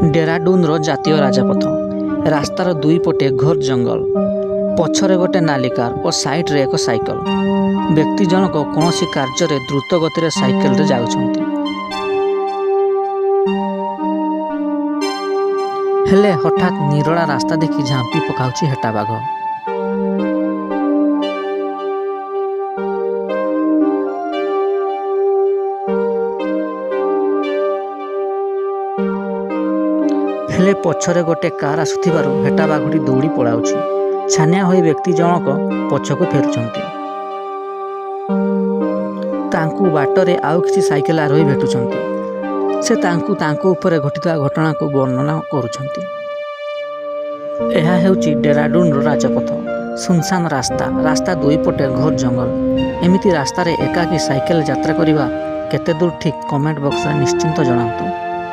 ଡେରାଡୁନର ଜାତୀୟ ରାଜପଥ। ରାସ୍ତାର ଦୁଇ ପଟେ ଘୋର ଜଙ୍ଗଲ। ପଛରେ ଗୋଟେ ନାଲି କାର ଓ ସାଇଡରେ ଏକ ସାଇକେଲ। ବ୍ୟକ୍ତି ଜଣକ କୌଣସି କାର୍ଯ୍ୟରେ ଦ୍ରୁତ ଗତିରେ ସାଇକେଲରେ ଯାଉଛନ୍ତି। ହେଲେ ହଠାତ୍ ନିରଳା ରାସ୍ତା ଦେଖି ଝାମ୍ପି ପକାଉଛି ହେଟାବାଘ। ହେଲେ ପଛରେ ଗୋଟେ କାର ଆସୁଥିବାରୁ ହେଟାବାଘଟି ଦୌଡ଼ି ପଳାଉଛି। ଛାନିଆ ହୋଇ ବ୍ୟକ୍ତି ଜଣକ ପଛକୁ ଫେରୁଛନ୍ତି। ତାଙ୍କୁ ବାଟରେ ଆଉ କିଛି ସାଇକେଲ ଆରୋହୀ ଭେଟୁଛନ୍ତି। ସେ ତାଙ୍କୁ ତାଙ୍କ ଉପରେ ଘଟିଥିବା ଘଟଣାକୁ ବର୍ଣ୍ଣନା କରୁଛନ୍ତି। ଏହା ହେଉଛି ଡେରାଡୁନର ରାଜପଥ। ସୁନସାନ ରାସ୍ତା। ରାସ୍ତା ଦୁଇ ପଟେ ଘୋର ଜଙ୍ଗଲ। ଏମିତି ରାସ୍ତାରେ ଏକାକୀ ସାଇକେଲ ଯାତ୍ରା କରିବା କେତେ ଦୂର ଠିକ୍, କମେଣ୍ଟ ବକ୍ସରେ ନିଶ୍ଚିତ ଜଣାନ୍ତୁ।